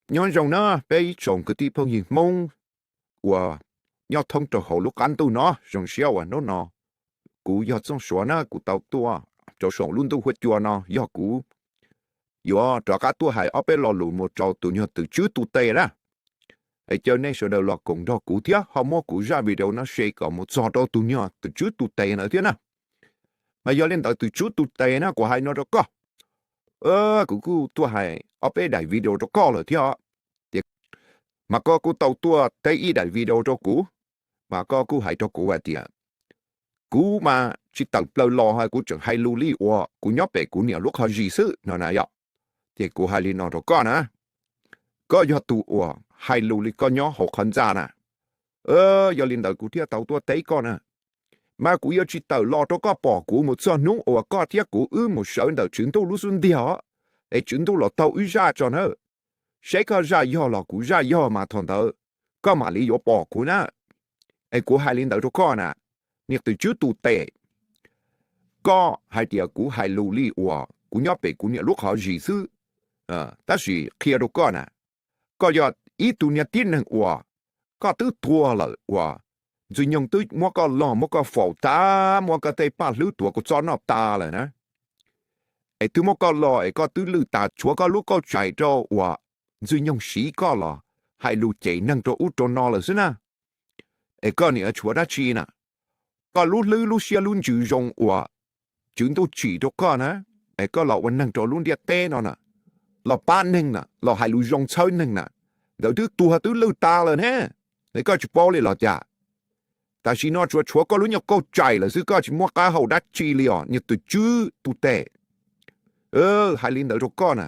Nyob zoo na peb ib tsoom kwv tij phooj ywg Hmoob uas nyob thoob rau hauv lub qab ntuj no, zoo siab uas hnub no kuv yog Txooj Suav na kuv tau tuaj rau saum lub ntuj huab cua no yog kuv yuav rov qab tuaj hais ob peb lo lus mus rau tus nyuag twm tswb tu tes na. Es caw nej sawv daws los koom nrog kuv thiab ho muab kuv zaj video no share kom mus txog rau tus nyuag twm tswb tu tes ntawd thiab na. Mas yog li ntawd twm tswb tu tes na kuv hais no rau koj, kuv kuj tuaj hais ob peb daim video rau koj lawm thiab. Tias mas koj kuj tau tuaj teb ib daim video rau kuv, mas koj kuj hais rau kuv hais tias kuv mas tsis tawm plaws los hais kuv tseem hais lus li uas kuv nyob pem kuv niam lub qhov zis xwb no na yom. Ces kuv hais li no rau koj na, koj yog tus uas hais lus li koj nyob hauv qhov ntxa na. Yog li ntawd kuv thiaj tau tuaj teb koj na. Mas kuv yuav tsis tawm los rau koj pom kuv mus txog hnub uas koj thiab kuv wb mus sawv ntawm Tswv Ntuj lub xub ntiag os, es Tswv Ntuj los taug wb zaj tso na. Saib koj zaj yog los kuv zaj yog mas thaum ntawd koj mam li yuav pom kuv na. Es kuv hais li ntawd rau koj na, niag twm tswb tu tes. Koj hais tias kuv hais lus li uas kuv nyob pem kuv niam lub qhov zis xwb, tab sis qhia rau koj na, koj yog ib tug niag tib neeg uas koj twb tuag lawm uas Ntxwg Nyoog twb muab koj log muab koj faus tas, muab koj tej paj hlwb tuav kua txob noj tas lawm na. Es twb muab koj log es koj twb lwj tas, tshuav koj lub kauj tsaig rau uas Ntxwg Nyoog siv koj los hais lus cem neeg rau ub rau no lawm xwb na. Es koj niam tshuav dab tsi na? Koj lub hlwb lub siab lub ntsws zoo uas Tswv Ntuj tsim rau koj na, es koj los ua neeg rau lub ntiaj teb no na, los pab neeg na, los hais lus zoo txhawb neeg na, ntawd twb tuag twb lwj tas lawm ne. Es koj tsis paub li los cas? Tam sim no tsuas tshuav koj lub nyuag kauj tsaig lawm xwb, koj tsis muaj qab hau dab tsi li os niag twm tswb tu tes. Hais li ntawd rau koj na,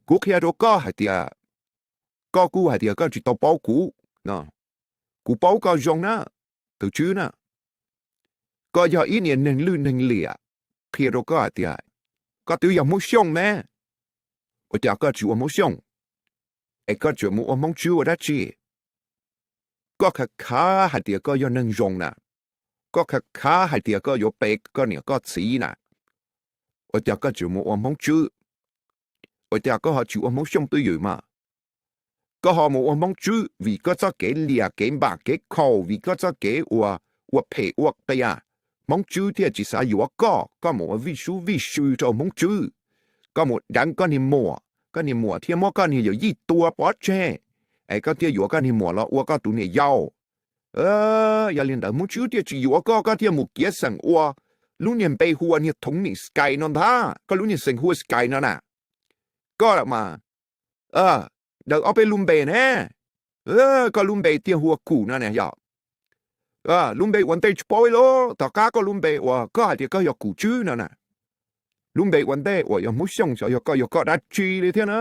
kuv qhia rau koj hais tias, koj kuj hais tias koj tsis tau paub kuv. Kuv paub koj zoo na, twm tswb na. Koj yog ib niag neeg lwj neeg liam, qhia rau koj hais tias koj twb yog Hmoob Xyooj me, ua cas koj tsis ua Hmoob Xyooj, es koj tseem mus ua Hmoob Tswb ua dab tsi? Koj khav khav hais tias koj yog neeg zoo na, koj khav khav hais tias koj yuav pe koj niam koj txiv na, ua cas koj tseem mus ua Hmoob Tswb? Ua cas koj ho tsis ua Hmoob Xyooj twj ywm mas? Koj ho mus ua Hmoob Tswb vim koj txoj kev liam kev npam kev khaum, vim koj txoj kev ua, ua phem ua qias, Hmoob Tswb thiaj tsis xav yuav koj. Koj mus ua vij sub vij sw rau Hmoob Tswb, koj mus deev koj niag muam, koj niag muam thiaj muab koj niag yawm yij tua pov tseg, es koj thiaj yuav koj niag muam los ua koj tus niam yau. Yog li ntawd Hmoob Tswb thiaj tsis yuav koj, koj thiaj mus kiav xeem ua lub niag npe hu ua niag Thoov Nim Sky no ntag. Koj lub niag xeem hu ua Sky no na, koj mas daws ob peb lub npe ne. Koj lub npe thiaj hu ua Kum no ne yog. Lub npe ua ntej tsis paub ib lub, tom qab koj lub npe uas koj hais tias koj yog Kum Tswb no na, lub npe ua ntej uas yog Hmoob Xyooj xyov yog koj yog koj dab tsi li thiab na.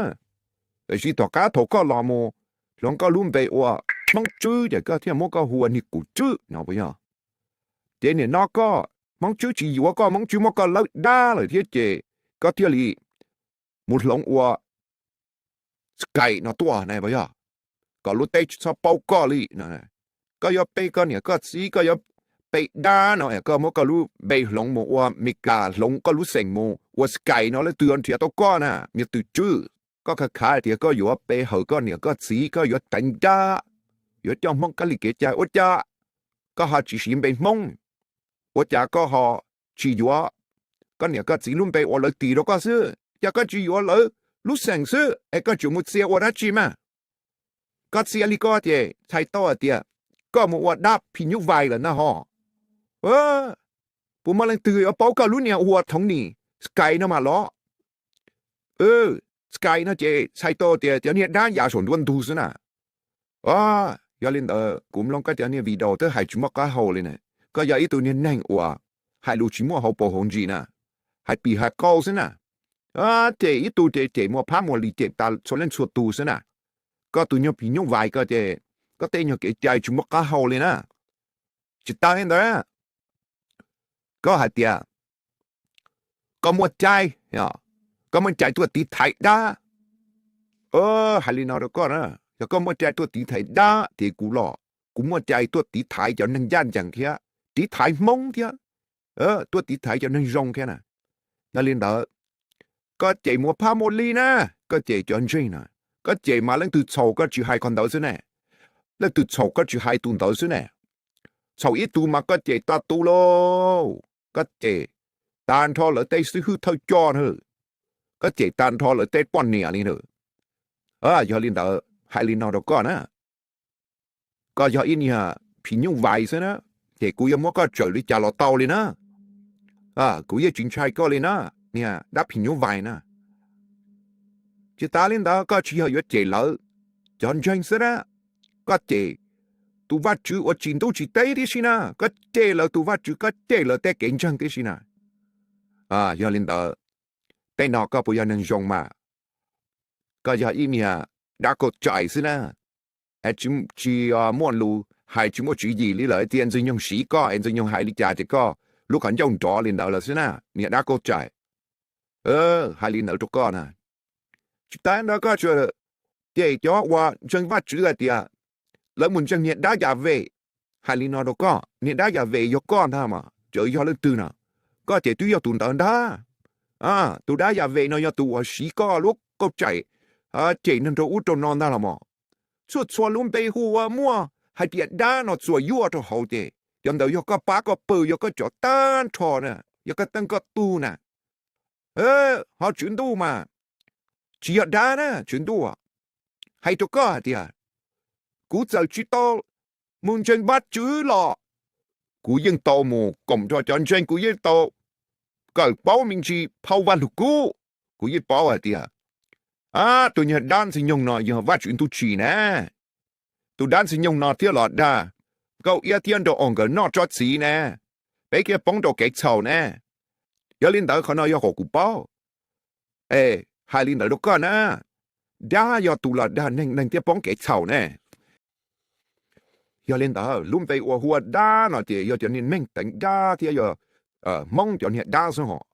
Tiam sis tom qab thaum koj los mus hloov koj lub npe ua Hmoob Tswb ces koj thiaj muab koj hu ua niag Kum Tswb no puas yog? Ces nim no koj, Hmoob Tswb tsis yuav koj, Hmoob Tswb muab koj lawb dab lawm thiab ces koj thiaj li mus hloov ua Sky no tuaj na puas yog? Kom lub teb tsis txhob paub koj li. Koj yuav pe koj niam koj txiv, koj yuav pe dab no es koj muab koj lub npe hloov mus ua Meskas, hloov koj lub xeem mus ua Sky no, leej twg yuav nrhiav tau koj na, niag twm tswb? Koj khav khav tias koj yuav pe hawm koj niam koj txiv, koj yuav teev dab, yuav coj Hmoob kab li kev cai ua cas koj ho tsis siv npe Hmoob? Ua cas koj ho tsis yuav koj niam koj txiv lub npe uas lawv tis rau koj xwb, cas koj tsis yuav lawv lub xeem xwb es koj tseem mus txia ua dab tsi mas? Koj txia li koj ces txhais tau hais tias koj mus ua dab phim nyuj vais lawm na ho. Puas muaj leej twg yuav paub koj lub niag hu ua Thoov Nim Sky no mas los? Sky no ces txhais tau tias cov niag dab ya saum nruab ntug xwb na. Yog li ntawd kuv mloog koj cov niag video twb hais tsis muaj qab hau li na. Koj yog ib tug niag neeg uas hais lus tsis muaj hauv paus hauv ntsis na, hais pim hais qau xwb na. Cem ib tug ces cem muas phab muas lis, cem tas txhua leej txhua tus xwb na. Koj tus nyuag phim nyuj vais koj ces koj tej nyuag kev cai tsis muaj qab hau li na. Tsis tas li ntawd, koj hais tias koj muaj cai, koj muaj cai tuaj tiv thaiv dab. Hais li no rau koj na, yog koj muaj cai tuaj tiv thaiv dab ces kuv los kuv muaj cai tuaj tiv thaiv cov neeg ncaj ncees thiab, tiv thaiv Hmoob thiab, tuaj tiv thaiv cov neeg zoo thiab na. Yog li ntawd, koj cem muas phab muas lis na, koj cem cov ntseeg na. Koj cem mas leej twg txhaum koj tsis hais qhov ntawd xwb ne. Leej twg txhaum koj tsis hais tus ntawd xwb ne. Txhaum ib tug mas koj cem tag tug lauj. Koj cem tag nrho lawv tej xib hwb thawj coj na. Koj cem tag nrho lawv tej poj niam li na. Yog li ntawd hais li no rau koj na, koj yog ib niag phim nyuj vais xwb na, ces kuv yuav muab koj tsawm li cas los tau li na. Kuv yeej tsis ntshai koj li na, niag dab phim nyuj vais na. Tsis tas li ntawd koj tsis yog yuav cem lawv cov ntseeg xwb na, koj cem tus Vajtswv uas tsim ntuj tsim teb tib si na, koj cem lawv tus Vajtswv, koj cem lawv tej kev ntseeg tib si na. Yog li ntawd, tej no koj puas yog neeg zoo mas? Koj yog ib niag dab kauj cais xwb na. Tsis muaj lus hais, tsis muaj tswv yim li lawm, tias Ntxwg Nyoog siv koj es Ntxwg Nyoog hais li cas ces koj lub qhov ncauj nrov li ntawd lawm xwb na, niag dab kauj cais. Hais li ntawd rau koj na. Tsis tas ntawd koj tseem cem cov uas ntseeg Vajtswv hais tias lawv mus ntseeg niag dab Yas Ves. Hais li no rau koj, niag dab Yas Ves yog koj ntag mas, tseem yog leej twg na? Koj ces twb yog tus ntawd ntag. Tus dab Yas Ves no yog tus uas siv koj lub kauj cais cem neeg rau ub rau no ntag los mas. Txhua txhua lub npe hu ua muaj hais tias dab no txuas yuaj rau hauv ces cov ntawd yog koj pab koj pawg, yog koj cov tag nrho na, yog koj teej koj tug na. Ho Tswv Ntuj mas tsis yog dab na, Tswv Ntuj hais rau koj hais tias kuv txawm tsis tau mus ntseeg Vajtswv los kuv yeej tau mus koom nrog cov ntseeg, kuv yeej tau kawm paub me ntsis phau Vaj Lug Kub, kuv yeej paub hais tias tus niag dab Ntxwg Nyoog no yog Vajtswv ntuj tsim na. Tus dab Ntxwg Nyoog no thiaj los dag Nkauj Iab thiab nrog nkawd noj tsob txiv ne, peb thiaj poob rau kev txhaum ne. Yog li ntawd qhov no yog qhov kuv paub. Es hais li ntawd rau koj na, dab yog tus los dag neeg, neeg thiaj poob kev txhaum ne. Yog li ntawd lub npe uas hu ua dab no ces yog cov niag neeg teev dab thiab yog Hmoob cov niag dab xwb hos.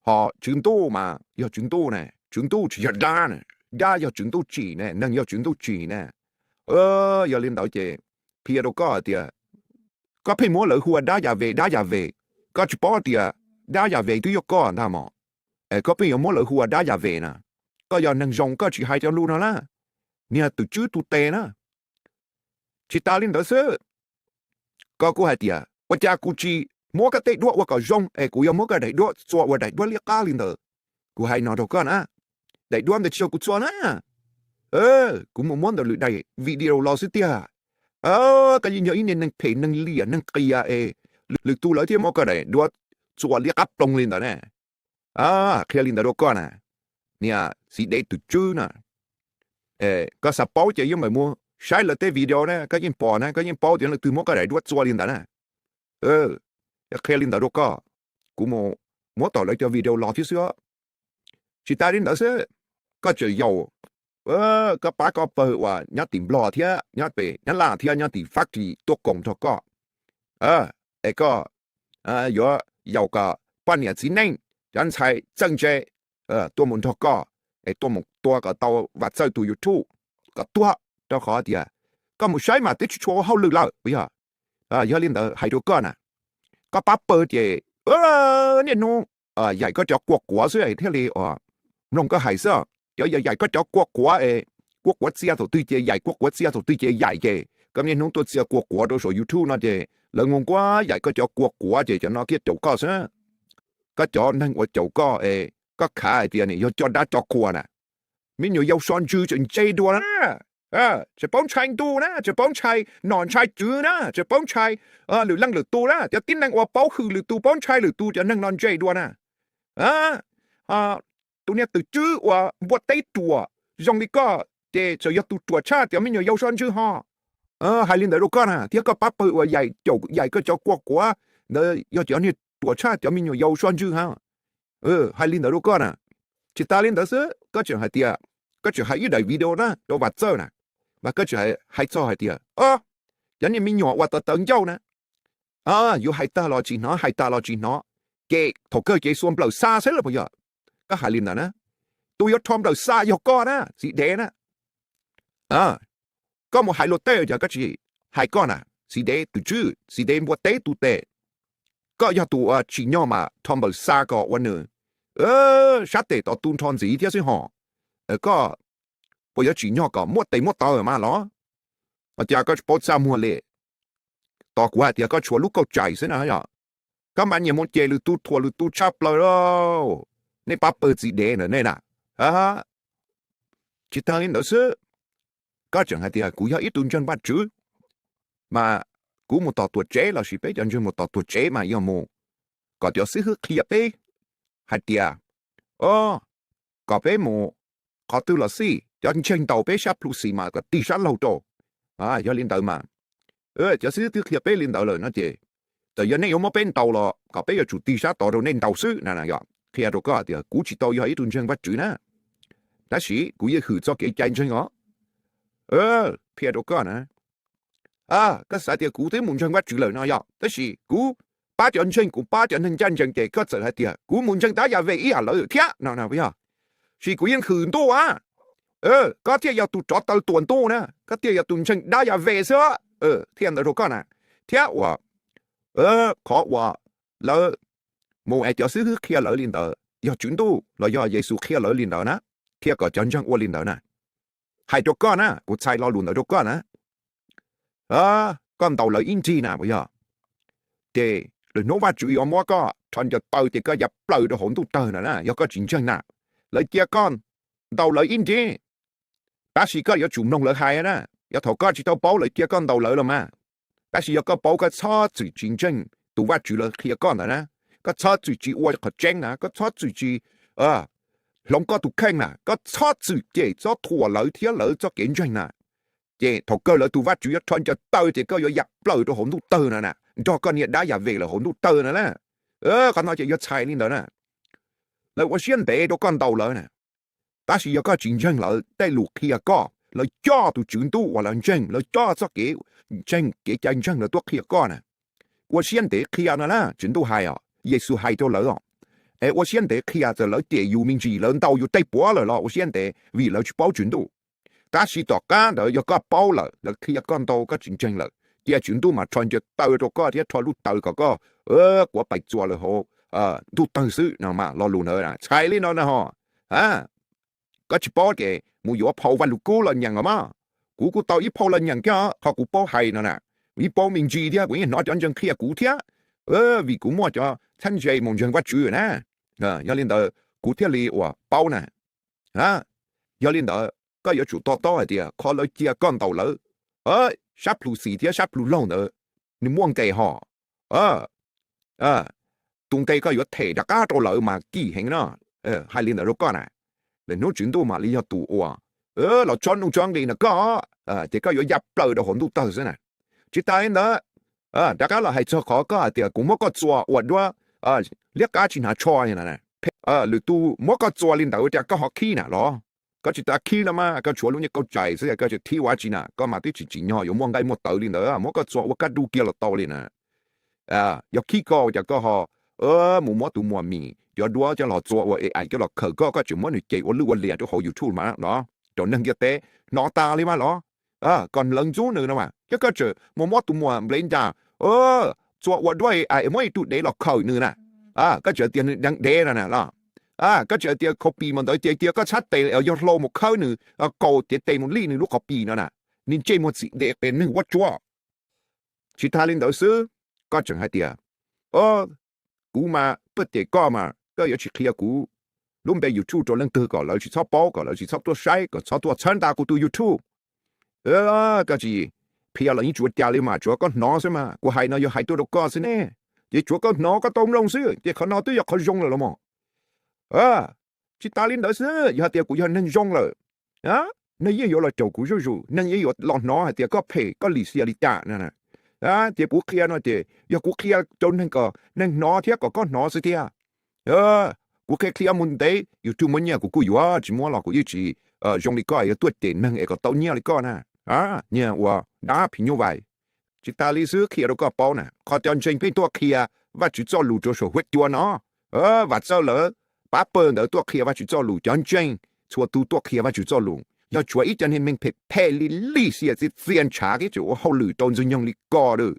Ho Tswv Ntuj mas yog Tswv Ntuj ne, Tswv Ntuj tsis yog dab ne, dab yog Tswv Ntuj tsim ne, neeg yog Tswv Ntuj tsim ne. Yog li ntawd ces qhia rau koj hais tias koj pheej muab lawv hu ua dab Yas Ves, dab Yas Ves, koj tsis paub tias dab Yas Ves twb yog koj ntag mos. Es koj pheej yuav muab lawv hu ua dab Yas Ves na, koj yog neeg zoo koj tsis hais cov lus no na, niag twm tswb tu tes na. Tsis tas li ntawd xwb, koj kuj hais tias ua cas kuv tsis muab koj tej duab ua kom zoo es kuv yuav muab koj daim duab txua ua daim duab liab qab li ntawd. Kuv hais no rau koj na, daim duab ntawd tsis yog kuv txua na, kuv mus muab ntawm lwm daim video los xwb tiag. Koj yeej yog ib niag neeg phem neeg liam neeg qias es lwm tus lawv thiaj muab koj daim duab txua liab qab ploog li ntawd ne. Qhia li ntawd rau koj na, niag txiv dev twm tswb na. Koj xav paub ces yeej meem mus saib lawv tej video na, koj yeej pom na, koj yeej paub tias leej twg muab koj daim duab txua li ntawd na. Qhia li ntawd rau koj, kuv mus muab tom lawv cov video los thiab xwb. Tsis tas li ntawd xwb, koj tseem yaum koj pab koj pawg uas nyob tim Nplog thiab nyob pem Nyab Laj thiab nyob tim Fab Kis tuaj koom nrog koj. Es koj yuav yaum kom poj niam txiv neej, cov ntxhais txawj ntse tuaj mus nrog koj, es tuaj mus tua kom tau Vam Txawj tus YouTube kom tuag, rau qhov tias koj mus saib mas twb tsis tshua ua hauj lwm lawm puas yog? Yog li ntawd hais rau koj na, koj pab pawg ces niaj hnub yaim koj cov kua quav xwb thiaj li mloog koj hais xwb. Cov yaim koj cov kua quav es, kua quav txia thaum twg ces yaim, kua quav txia thaum twg ces yaim ces koj niaj hnub tuaj txia kua quav rau saum YouTube no ces lawv nquag nquag yaim koj cov kua quav ces cov no thiaj caum koj xwb. Koj cov neeg uas caum koj es koj khav hais tias nws yog coj dab coj qhua na, me nyuam yaus so ntsws tseem ntse dua na, tseem paub ntshai ntuj na, tseem paub ntshai nom ntshai tswv na, tseem paub ntshai lwm leej lwm tus na. Cov tib neeg uas paub hwm lwm tus, paub ntshai lwm tus, cov neeg no ntse dua na. Tus niag twm tswb uas npua teb ruam zoo li koj ces txawm yog tus ruam tshaj cov me nyuam yaus so ntsws ho. Hais li ntawd rau koj na, thiab koj pab pawg uas yaim caum yaim koj cov kua quav ntawd yog cov niag ruam tshaj cov me nyuam yaus so ntsws ho. Hais li ntawd rau koj na. Tsis tas li ntawd xwb, koj tseem hais tias, koj tseem hais ib daim video na rau Vam Txawj na, mas koj tseem hais txog hais tias cov niag me nyuam uas tawv tawv ncauj na, yuav hais tag los tsis hnov, hais tas los tsis hnov, ces thaum kawg ces xuas nplawm xa xwb los puas yog? Koj hais li ntawd na, tus yuav rho nplawm xa yog koj na, txiv dev na. Koj mus hais luag tej cas koj tsis hais koj na, txiv dev twm tswb, txiv dev npua teb tu tes. Koj yog tus uas tsim nyog mas rho nplawm xa kom ua nws sab tes tom tu nrho ntxiv thiab xwb hos. koj puas yuav tsim nyog kom muab tes muab taw mas los? Ua cas koj tsis paub txaj muag li? Tos kuv hais tias koj tshuav lub kauj tsaim xwb na yog? Koj mas nyias mus ces lwm tus thuam lwm tus tshaj plaws lauj. Nej pab pawg txiv dev ntawm nej na. Tsis tag li ntawd xwb, koj tseem hais tias kuv yog ib tug ntseeg Vajtswv, mas kuv mus tom tuam tsev lossis peb cov ntseeg mus tom tuam tsev mas yog mus kom cov xib hwb qhia peb hais tias, o, kom peb mus qhov twg los xij, cov ntseeg ntaus peb sab plhu xis mas kom tig sab laug rau. Yog li ntawd mas cov xib hwb twb qhia peb li ntawd lawm no ces, txawm yog nej yuav muab peb ntaus los kom peb yuav tsum tig sab tod rau nej ntaus xwb na. Yog qhia rau koj tias kuv tsis tau yog ib tug ntseeg Vajtswv na, tab sis kuv yeej hwm txoj kev cai ntseeg os. Qhia rau koj na, koj xav tias kuv twb mus ntseeg Vajtswv lawm no yog, tab sis kuv pab cov ntseeg, kuv pab cov neeg ncaj ntsees ces koj txawm hais tias kuv mus ntseeg dab Yas Ves ib yam lawm thiab no na, puas yog? Sis kuv yeej hwm ntuj a, koj thiaj yog tus rov taw tuam ntuj na, koj thiaj yog tus ntseeg dab Yas Ves xwb. Thiaj ntawd rau koj na, thiab uas qhov uas lawv mus es cov xib hwb qhia lawv li ntawd yog Tswv Ntuj los yog Yexus qhia lawv li ntawd na, qhia kom cov ntseeg ua li ntawd na. Hais rau koj na, kuv txhais lo lus ntawd rau koj na, koj ntaus lawv ib nrig na, puas yog? Ces lwm hnub Vajtswv yuav muab koj rho ncaws taw ces koj ya plaws rau hauv ntuj tawg ntawd na, yog koj tsis ntseeg na. Lawv cia koj ntaus lawv ib nrig, tab sis koj yuav tsum mloog lawv hais na. Yog thaum koj tsis tau paub lawv cia koj ntaus lawv los mas, tab sis yog koj paub koj txhob txwm tsis ntseeg tus Vajtswv lawv qhia koj ntawd na, koj txhob txwm tsis ua qhov tseeb na, koj txhob txwm tsis hloov koj tus kheej na, koj txhob txwm cem txob thuam lawv thiab lawv txoj kev ntseeg na. Ces thaum kawg lawv tus Vajtswv yuav rho ncaws taw ces koj yuav ya plaws rau hauv ntuj tawg na, nrog koj niag dab Yas Ves lawm hauv ntuj tawg na na. Qhov no ces yuav txhais li ntawd na. Lawv ua siab ntev rau koj ntaus lawv na, tab sis yog koj tsis ntseeg lawv tej lus qhia koj, lawv coj tus Tswv Ntuj uas lawv ntseeg, lawv coj txoj kev ntseeg, kev cai ntseeg lawv tuaj qhia koj na. Ua siab ntev qhia no na, Tswv Ntuj hais os, Yexus hais rau lawv os. Es ua siab ntev qhia, txawm lawv cem yus me ntsis, lawv ntaus yus tej puav lawm los ua siab ntev vim lawv tsis paub Tswv Ntuj. Tab sis tom qab ntawd yog koj paub lawm, lawv qhia koj ntau koj tsis ntseeg lawm, cia Tswv Ntuj mas rho ncaws taw rau koj thiab rho lub taw kom koj quav pais txuas lawm hauv ntuj tawg xwb no mas lo lus ntawd txhais li no na ho. Koj tsis paub ces mus yuav phau Vaj Lug Kub los nyeem os mas. Kuv kuj tau ib phau los nyeem kiag qhov kuv paub hais no na, ib paub me ntsis thiab kuv yeej hnov cov ntseeg qhia kuv thiab, vim kuv muaj cov txheeb ze mus ntseeg Vajtswv na. Yog li ntawd kuv thiaj li uas paub na. Yog li ntawd koj yuav tsum to taub hais tias qhov lawv cia koj ntaus lawv, sab plhu xis thiab sab plhu laug ntawd nws muaj nqes ho. Tus nqe koj yuav them rov qab rau lawv mas kim heev no. Hais li ntawd rau koj na, lwm hnub Tswv Ntuj mam li yog tus uas los tsob nuj tsob nqi ntawm koj, ces koj yuav ya plaws rau hauv ntuj tawg xwb na. Tsis tas li ntawd, rov qab los hais txog qhov koj hais tias kuv muab koj txua ua duab, liab qab tsis hnav tsho, lwm tus muab koj txua li ntawd ua cas koj ho khib na los? Koj tsis tas khib no mas koj tshuav lub niag kauj tsaim xwb koj tseem khib ua dab tsi na? Koj mas twb tsis tsim nyog yuav muaj nqaij muaj tawv li ntawd, muab koj txua ua kaj dub kiag los tau li na. Yog khib koj ua cas koj ho mus muab tus muam mis cov duab coj los txua ua A I coj los khaws koj, koj tseem muab nws cev ua lwj ua liam rau hauv YouTube mas los rau neeg ntiaj teb hnov tas li mas los? Koj lawv ntxub nws no mas, thiab koj tseem mus muab tus muam Nplev Ncas txua ua duab A I muab ib tug dev los khaws nws na. Koj tseem tias nws deev dev no na los? Koj tseem tias copy mas ntawd ces cia koj txhab tes yog hlau mus khawb nws, kaus cev tes mus lij nws lub copy no na. Niag ntsej muag txim dev qias neeg vuab tsuab. Tsis tas li ntawd xwb, koj tseem hais tias kuv mas tuaj cem koj mas koj yuav tsis qhia kuv lub npe YouTube rau leej twg kom lawv tsis txhob paub, kom lawv tsis txhob tuaj saib, kom txhob tuaj txhawb nqa kuv tus YouTube. Koj tsis qhia los yeej tsis ua cas li mas, tsuav koj hnov xwb mas, kuv hais no yog hais tuaj rau koj xwb ne. Ces tsuav koj hnov koj tau mloog xwb ces qhov no twb yog qhov zoo lawm los mas. Tsis tas li ntawd xwb, yog hais tias kuv yog neeg zoo lawm, neeg yeej yuav los caum kuv zuj zus, neeg yeej yuav los hnov hais tias koj phem koj lim hiam li cas. Ces kuv qhia no ces yog kuv qhia rau neeg kom neeg hnov thiab kom koj hnov xwb thiab. Kuv qhia qhia mus ntev, YouTube muab nyiaj kuv kuj yuav tsis muab los kuv yeej tsis zoo li koj yuav tuaj cem neeg es kom tau nyiaj li koj na. Niag ua dab phim nyuj vais. Tsis tas li xwb, qhia rau koj paub na, qhov cov ntseeg pheej tuaj qhia Vajtswv txoj lus rau saum huab cua no, Vam Txawj lawv pab pawg ntawd tuaj qhia Vajtswv txoj lus, cov ntseeg txhua tus tuaj qhia Vajtswv txoj lus, yog tshuav ib cov niag neeg phem phem li lim hiam txias txias ntshav thiab tseem ua hauj lwm rau ntxwg nyoog li koj lawm.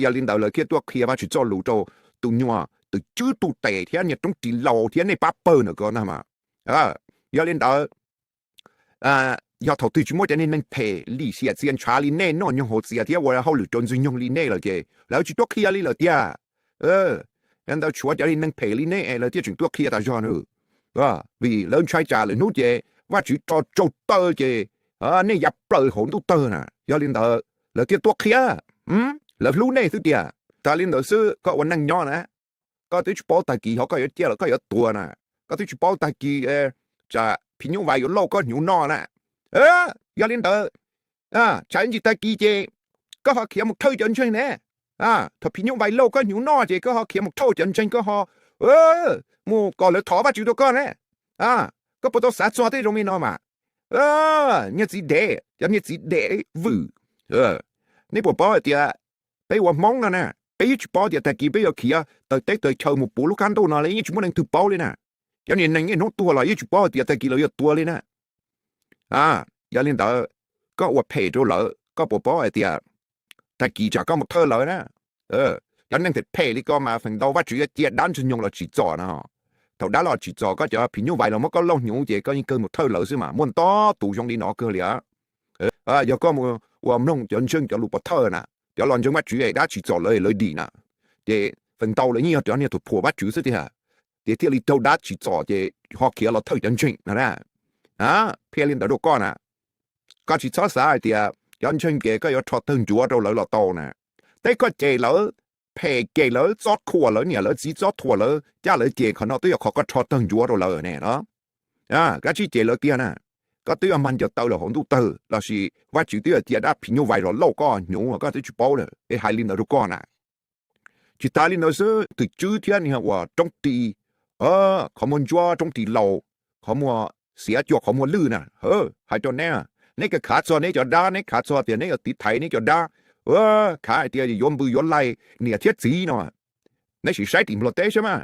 Yog li ntawd lawv thiaj tuaj qhia Vajtswv txoj lus rau tus nyuag tus tswb tus tes thiab niag roob ris laus thiab nej pab pawg ntawm ko na mas. Yog li ntawd yog thaum twg tsis muaj cov niag neeg phem lim hiam txias ntshav li nej, noj nyoog haus txias thiab ua hauj lwm rau ntxwg nyoog li nej lawm ces lawv tsis tuaj qhia li lawm tiag. Yog li ntawd tshuav cov niag neeg phem li nej lawv thiaj tseem tuaj qhia tas zog na. Vim lawv ntshai tsam lwm hnub ces Vajtswv tso tsau taw ces nej ya plaws hauv ntuj tawg na. Yog li ntawd lawv thiaj tuaj qhia. Lawv hlub nej xwb tiag. Tas li ntawd xwb koj ua neej nyob na, koj twb tsis paub tag kis ho koj yuav ciaj los koj yuav tuag na. Koj twb tsis paub tag kis tsam phim nyuj vais yuav lauj koj hnyuv noj na. Yog li ntawd tsam ib ntsis tag kis ces koj ho khiav mus thawj cov ntseeg ne. Thaum phim nyuj vais lauj koj hnyuv noj ces koj ho khiav mus thawj cov ntseeg, koj ho mus kom lawv thov Vajtswv rau koj ne. Koj puas tau xav txog tej zoo li no mas? Niag txiv dev, cov niag txiv dev vwm. Nej puas paub hais tias peb ua Hmoob no na, peb yeej tsis paub tias tag kis peb yuav khiav tawm teb tawm chaw mus puv lub qab ntuj no li, yeej tsis muaj leej twg paub li na. Cov niag neeg niaj hnub tuag los yeej tsis paub hais tias tag kis lawv yuav tuag li na. Yog li ntawd koj ua phem rau lawv, koj puas paub hais tias tag kis tsam koj mus thawj lawv na? Cov neeg phem phem li koj mas feem ntau Vajtswv yuav cia dab ntxwg nyoog los tsim txom no. Thaum dab los tsim txom koj, cov phim nyuj vais los muab koj lauj hnyuv ces koj yeej kawg mus thawj lawv xwb mas. Muaj ntau tus zoo li no kawg li. Yog koj mus ua mloog cov ntseeg cov lus pov thawj na, cov los ntseeg Vajtswv es dab tsim txom lawv, lawv dim na, ces feem ntau lawv yeej yog cov niag tus phuam Vajtswv xwb tiag, ces thiaj li raug dab tsim txom ces ho khiav los thawj cov ntseeg no na. Qhia li ntawd rau koj na, koj tsis txhob xav hais tias cov ntseeg ces koj yuav rho tawg ntsuav rau lawv los tau na. Teb koj cem lawv, phem cem lawv, txob thuam lawv niam lawv txiv, txob thuam lawv caj lawv ces qhov no twb yog qhov koj rho tawg ntsuav rau lawv ne. Koj tsis cem lawv tiag na, koj twb yuav mag ncaws taw lawm hauv ntuj tawg lossis Vajtswv twb yuav cia dab phim nyuj vais los lauj koj hnyuv koj twb tsis paub lawm es hais li ntawd rau koj na. Tsis tas li ntawd xwb, twm tswb thiab niag uas roob ris, qhov muag ntsuab roob ris laus, qhov muag xiav cuag qhov muag lwj na, hais rau neb, neb khav txog neb cov dab, neb khav txog tias neb yuav tiv thaiv neb cov dab, khav hais tias yuav npws yuav laig niam thiab txiv no, neb sim saib tim Nplog teb saib mas.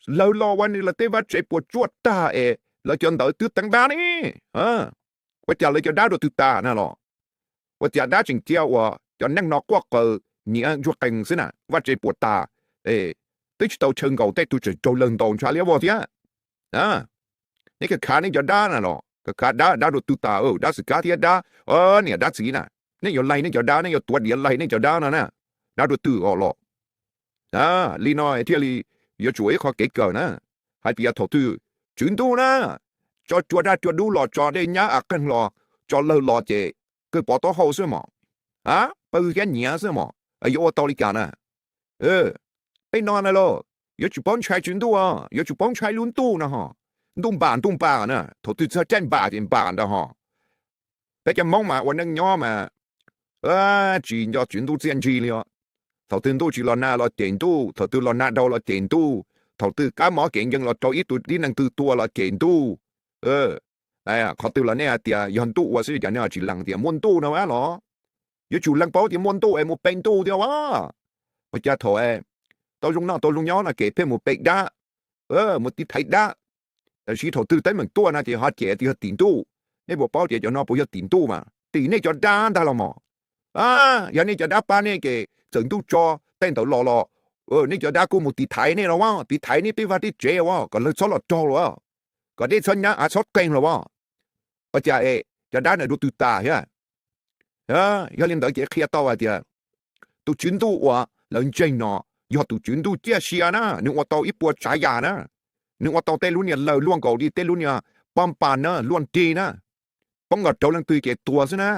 Lawv los ua nws lawv tej vaj tse puas tsuaj tag es lawv cov ntawd twb teev dab ne. Ua cas lawv cov dab dua twg tas na los? Ua cas dab tseem cia uas cov neeg no quaj qaws nyiav ntsuag qees xwb na, vaj tse puas tas, twb tsis tau chaw nkaus tej tug tseem raug lawg ntaus ntshav liab vog thiab. Neb khav khav neb cov dab na los, khav khav dab, dab dua twg tas, dab xwm kab thiab dab niam dab txiv na, neb yuav laig neb cov dab, neb yuav tuav diav laig neb cov dab no na, dab dua twg os los? Li no thiaj li yuav tsum ib qho kev kawm na, hais tias thaum twg tswv ntuj na, tso cua daj cua dub los, tso dej nyab av qeeg los, tso lawg los ces kawg pov taub hau xwb mos, pawg thiab nyiav xwb mos, yuav ua tau li cas na? Peb no na los, yuav tsum paub ntshai tswv ntuj, yuav tsum paub ntshai lub ntuj no ho. Ntuj npam ntuj npam na, thaum twg txog caij npam ces npam ntag ho. Peb cov Hmoob mas ua neej nyob mas tsis nco tswv ntuj txiaj ntsig li os. Thaum twg ntuj tsis los nag los cem ntuj, thaum twg los nag dhau los cem ntuj, thaum twg kab mob kev nkees los rau ib tug tib neeg twg tua los cem ntuj. Qhov twg los nej hais tias yog ntuj ua xwb, cas nej tsis lees tias muaj ntuj no los? Yuav tsum lees paub tias muaj ntuj es mus pe ntuj thiab as. Ua cas thaum tau zoo noj tau zoo nyob no ces pheej mus pe dab, mus tiv thaiv dab, tab sis thaum twg teeb meem tuaj no ces ho cem tias yog tim ntuj. Nej puas paub tias cov no puas yog tim ntuj mas tim nej cov dab ntag los mos? Yog nej cov dab pab nej ces txawm ntuj tso tej ntawd los los, nej cov dab kuj mus tiv thaiv nej los as, tiv thaiv nej tej vaj tej tsev as kom lawg txhob los raug los, kom dej txhob nyab av txhob qeeg los as. Ua cas es cov dab ntawd dua twg tas thiab? Yog li ntawd ces qhia tau hais tias tus tswv ntuj uas lawv ntseeg no yog tus tswv ntuj ciaj sia na, nws ua tau ib puas tsav yam na, nws ua tau tej lub niag lawg luaj nkaus li tej lub niag pab npas na, luaj nrig na, poob los raug leej twg ces tuag xwb na.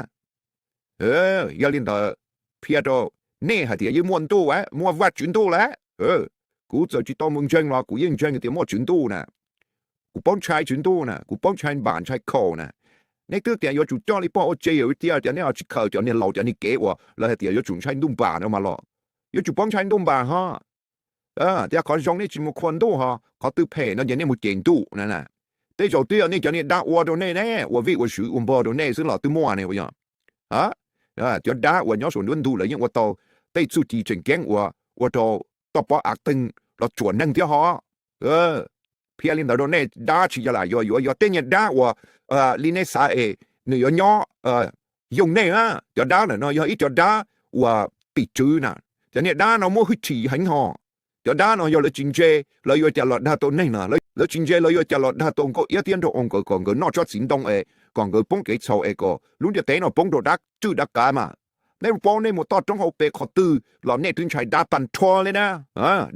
Yog li ntawd qhia rau nej hais tias yeej muaj ntuj, muaj Vajtswv ntuj lawm. Kuv txawm tsis tau mus ntseeg los kuv yeej ntseeg tias muaj tswv ntuj na. Kuv paub ntshai tswv ntuj na, kuv paub ntshai npam ntshai khaum na. Nej twb tias yuav tsum coj li pog ua tse yam cia tias nej ho tsis khaws cov niag laus cov niag kev uas lawv hais tias yuav tsum ntshai ntuj npam no mas los. Yuav tsum paub ntshai ntuj npam ho. Tias qhov zoo nej tsis mus khua ntuj ho, qhov twg phem no ces nej mus cem ntuj na. Tej zaum twb yog nej cov niag dab ua rau nej ne, ua vij ua sw ua npog rau nej xwb los twb muaj ne. Cov dab uas nyob saum nruab ntug lawv yeej ua tau tej txuj ci tseem ceeb uas ua rau toj pob av qeeg los tsuam neeg thiab ho. Qhia li ntawd rau nej, dab tsis yog lam yuav yuav yog tej niag dab uas li nej xav es nws yuav nyob yoog nej. Cov dab ntawm no yog ib co dab uas tim tswv na. Cov niag dab no muaj hwj chim heev ho. Cov dab no yog lawv tsis ntse, lawv yuav cas los dag tau neeg no? Lawv tsis ntse, lawv yuav cas los dag tau Nkauj Iab thiab Nraug Oo nkawd kom nkawd noj tsob txiv ntoo es kom nkawd poob kev txhaum es kom lub ntiaj teb no poob rau dab rwj dab qav mas. Nej paub nej mus toj roob hauv pes qhov twg los nej twb ntshai dab tag nrho li na.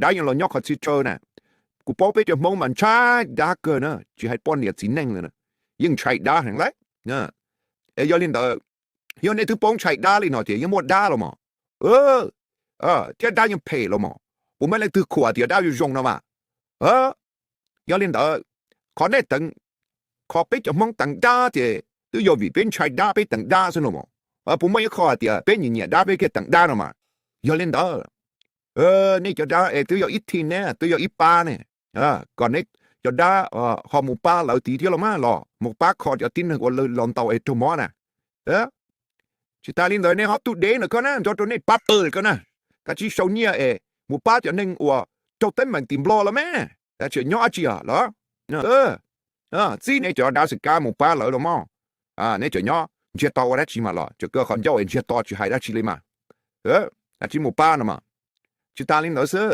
Dab yeej los nyob qhov txhia chaw na. Kuv paub peb cov Hmoob mas ntshai dab kawg na, tsis hais poj niam txiv neej li na, yeej ntshai dab heev lawm. Es yog li ntawd, yog nej twb paub ntshai dab li no ces yeej muaj dab los mas, thiab dab yeej phem los mas, puas muaj leej twg khuam tias dab yuav zoo no mas? Yog li ntawd, qhov nej teev, qhov peb cov Hmoob teev dab ces twb yog vim peb ntshai dab peb teev dab xwb los mas. Puas muaj ib qho hais tias peb nyiam nyiam dab peb thiaj teev dab no mas? Yog li ntawd, nej cov dab es twb yog ib thim ne, twb yog ib pab ne, kom nej cov dab ho mus pab lawv tid thiab los mas, los mus pab kho cov tib neeg uas lawv los ntaus es raug mob na. Tsis tas li ntawd nej ho tub dev ntawm ko na, nco rau nej pab pawg ntawm ko na, kav tsij sau nyiaj es mus pab cov neeg uas raug teeb meem tim Nplog los mas, tseem nyob dab tsi los? Txib nej cov dab xwm kab mus pab lawv los mas, nej tseem nyob ntsiag to ua dab tsi mas los, tseem kawg qhov ncauj es ntsiag to tsis hais dab tsi li mas, kav tsij mus pab no mas. Tsis tas li ntawd xwb,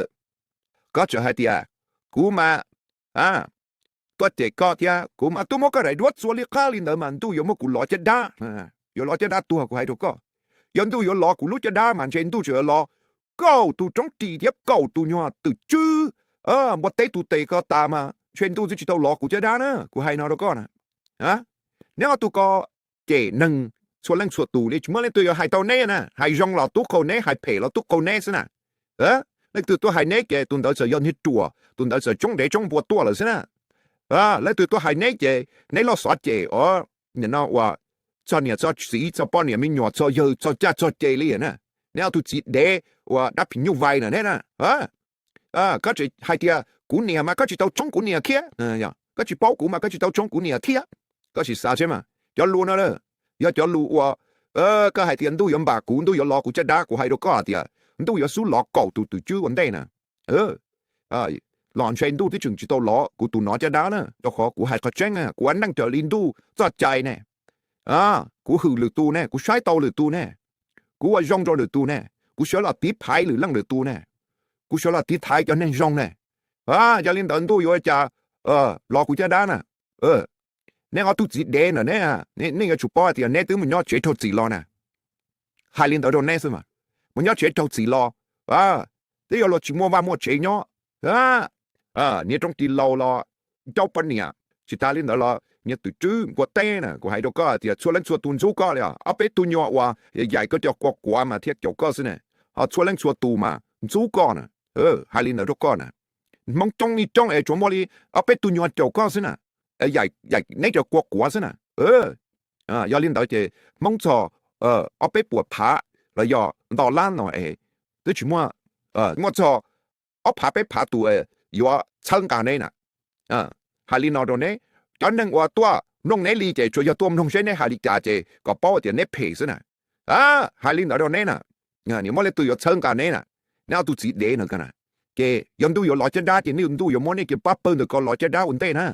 koj tseem hais tias kuv mas tuaj cem koj thiab, kuv mas twb muab koj daim duab txua li qab li ntawd mas ntuj yuav muab kuv lov caj dab, yuav lov caj dab tuag, kuv hais rau koj. Yog ntuj yuav lov kuv lub caj dab mas ntshe ntuj tseem yuav lov kaum tus roob ris thiab kaum tus nyuag twm tswb npua teb tu tes ko tas mas ntshe ntuj twb tsis tau lov kuv caj dab na, kuv hais no rau koj na. Neb ob tug ko cem neeg txhua leej txhua tus li, tsis muaj leej twg yuav hais tau neb na, hais zoo los tub qaug neb, hais phem los tub qaug neb xwb na. Leej twg tuaj hais neb ces tus ntawd txawm yog niag ruam, tus ntawd txawm tsoob dev tsoob npua tuaj lawm xwb na. Leej twg tuaj hais neb ces neb loj xov cem os, nim no uas txog niam txog txiv, txog poj niam me nyuam, txog yawg, txog caj txog ces li na. Neb ob tug txiv dev uas dab phim nyuj vais na neb na. Koj tseem hais tias kuv niam mas koj tsis tau tsoob kuv niam thiab, koj tsis paub kuv mas koj tsis tau tsoob kuv niam thiab. Koj sim xav seb mas cov lus no yog cov lus uas koj hais tias ntuj yuav npam kuv, ntuj yuav lov kuv caj dab, kuv hais rau koj hais tias ntuj yuav xub lov kaum tus twm tswb ua ntej na. Los ntshe ntuj twb tseem tsis tau lov kuv tus no caj dab na, rau qhov kuv hais qhov tseeb, kuv ua neej raws li ntuj txoj cai ne. Kuv hwm lwm tus ne, kuv saib tau lwm tus ne, kuv ua zoo rau lwm tus ne, kuv sawv los tiv thaiv lwm leej lwm tus ne, kuv sawv los tiv thaiv cov neeg zoo ne. Yog li ntawd ntuj yuav ua cas lov kuv caj dab na? Neb ob tug txiv dev ntawm neb, nej yuav tsum paub hais tias neb twb mus nyob tsev raug txim los na. Hais li ntawd rau neb xwb mas, mus nyob tsev raug txim los, twb yuav luag tsis muaj vaj muaj tsev nyob. Niag roob ris laus los ncaub poj niam, tsis tas li ntawd los niag twm tswb npua teb na, kuv hais rau koj tias txhua leej txhua tus ntxub koj li os. Ob peb tug nyuag uas yaim koj cov kua kuav mas thiaj caum koj xwb ne, ho txhua leej txhua tus mas ntxub koj na. Hais li ntawd rau koj na, Hmoob coob li coob es tsuas muaj li ob peb tug nyuag caum koj xwb na, yaim neb cov kua kuav xwb na. Yog li ntawd ces Hmoob txog ob peb puas phav los yog ntau lab no es twb tsis muaj, muaj txog ob phav peb phav tus yuav txhawb nqa neb na. Hais li no rau neb, cov neeg uas tuaj mloog neb li ces tsuas yog tuaj mloog seb neb hais li cas ces kom paub tias neb phem xwb na. Hais li ntawd rau neb na, nim muaj leej twg yuav txhawb nqa neb na, neb ob tug txiv dev no na. Ces yog ntuj yuav lov caj dab ces ntuj yuav muab nej cov pab pawg ntawm ko lov caj dab ua ntej na.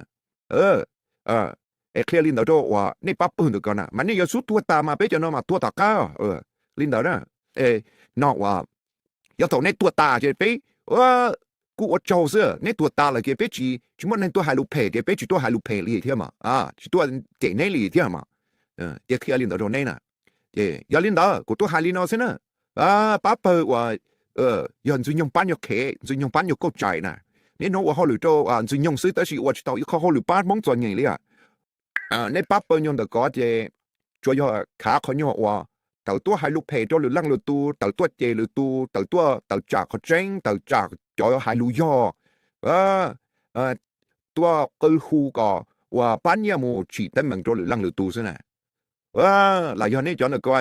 Es qhia li ntawd rau uas nej pab pawg ntawm ko na, mas nej yuav xub tuag tas mas peb cov no mas tuag tom qab. Li ntawd na, no uas yog thaum neb tuag tas ces peb kuj ua tsaug xwb, neb tuag tas lawm ces peb tsis, tsis muaj neeg tuaj hais lus phem ces peb tsis tuaj hais lus phem li thiab mas, tsis tuaj cem neb li thiab mas. Ces qhia li ntawd rau neb na. Ces yog li ntawd kuv tuaj hais li no xwb na, pab pawg uas yog Ntxwg Nyoog pab nyuag qhev, Ntxwg Nyoog pab nyuag kauj tsaim na, neb hnov ua hauj lwm rau Ntxwg Nyoog xwb tab sis ua tsis tau ib qho hauj lwm pab Hmoob txom nyem li. Nej pab pawg nyuag ntawm ko ces tsuas yog khav qhov nyuag uas tawm tuaj hais lus phem rau lwm leej lwm tus, tawm tuaj cem lwm tus, tawm tuaj tawm tsam qhov tseeb, tawm tsam cov hais lus yog, tuaj qw hu kom uas pab nyiaj mus tsim teeb meem rau lwm leej lwm tus xwb na. Los yog nej cov ntawm ko,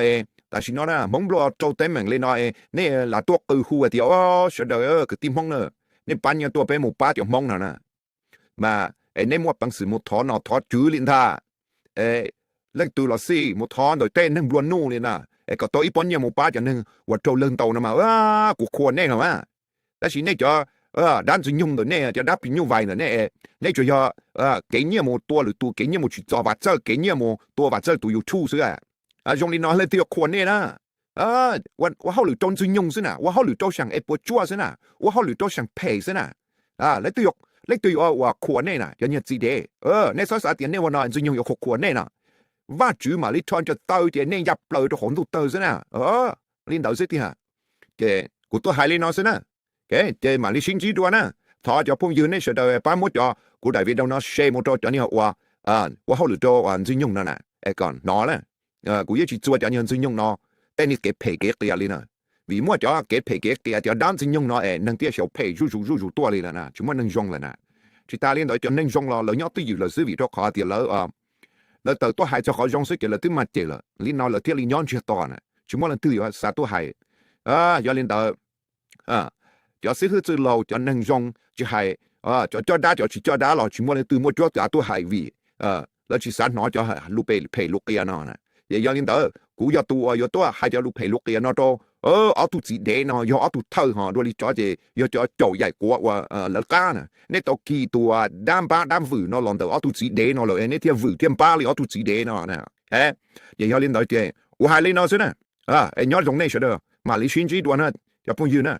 tam sim no na Hmoob Nplog raug teeb meem li no, nej lam tuaj qw hu hais tias, o, sawv daws kwv tij Hmoob na, nej pab nyiaj tuaj peb mus pab cov Hmoob no na. Mas es neb muaj peev xwm mus thov nom thov tswv li ntag, leej twg los xij mus thov ntawm tej neeg nplua nuj li na, es kom tau ib pob nyiaj mus pab cov neeg uas raug lawg ntaus no mas kuv qhuas nej no mas. Tab sis nej cov dab Ntxwg Nyoog ntawm nej, cov dab phim nyuj vais ntawm nej, nej tsuas yog kev nyiaj mus tua lwm tus, kev nyiaj mus tsim txom Vam Txawj, kev nyiaj mus tua Vam Txawj tus YouTube xwb. Zoo li no leej twg yuav qhuas nej na? ua hauj lwm rau Ntxwg Nyoog xwb na, ua hauj lwm rau seem es puas tsuaj xwb na, ua hauj lwm rau seem phem xwb na. Leej twg yuav ua khuam nej na, cov niag txiv dev? Nej txhob xav tias nej ua no Ntxwg Nyoog yuav khuam khuam nej no. Vajtswv mam li rho ntshav taw ces nej ya plaws rau hauv ntuj tawg xwb na. Li ntawd xwb tiag. Ces kuv tuaj hais li no xwb na. Ces mam li sib ntsib dua na. Thov cov phooj ywg nej sawv daws pab muab cov kuv daim video no share mus rau cov niag ua, ua hauj lwm rau Ntxwg Nyoog no na, es kom hnov na. Kuv yeej tsis txuas cov niag Ntxwg Nyoog no tej niag kev phem kev qias li na. Vim muaj cov kev phem kev qias, cov dab Ntxwg Nyoog no es neeg thiaj xyaum phem zuj zus zuj zus tuaj li lawm na, tsis muaj neeg zoo lawm na. Tsis tas li ntawd cov neeg zoo los lawv nyob twj ywm lawm xwb, vim rau qhov tias lawv, lawv tawm tuaj hais txog qhov zoo xwb ces lawv twb mag cem lawm li no, lawv thiaj li nyob ntsiag to na, tsis muaj leej twg yuav xav tuaj hais. Yog li ntawd, cov xib hwb txwj laug, cov neeg zoo, tsis hais cov coj dab cov tsis coj dab los tsis muaj leej twg muaj cuab kav tuaj hais vim lawv tsis xav hnov cov lus phem lus qias no na. Ces yog li ntawd kuv yog tus uas yuav tuaj hais cov lus phem lus qias no rau ob tug txiv dev no, yog ob tug thawj ho dua li tsov ces yog cov caum yaim quav uas lawv qab na. Nej tau kis tus dab npab dab vwm no los ntawm ob tug txiv dev no lawm es nej thiaj vwm thiaj npab li ob tug txiv dev no. Ces yog li ntawd ces kuv hais li no xwb na. Es nyob zoo nej sawv daws, mam li sib ntsib dua na, cov phooj ywg na.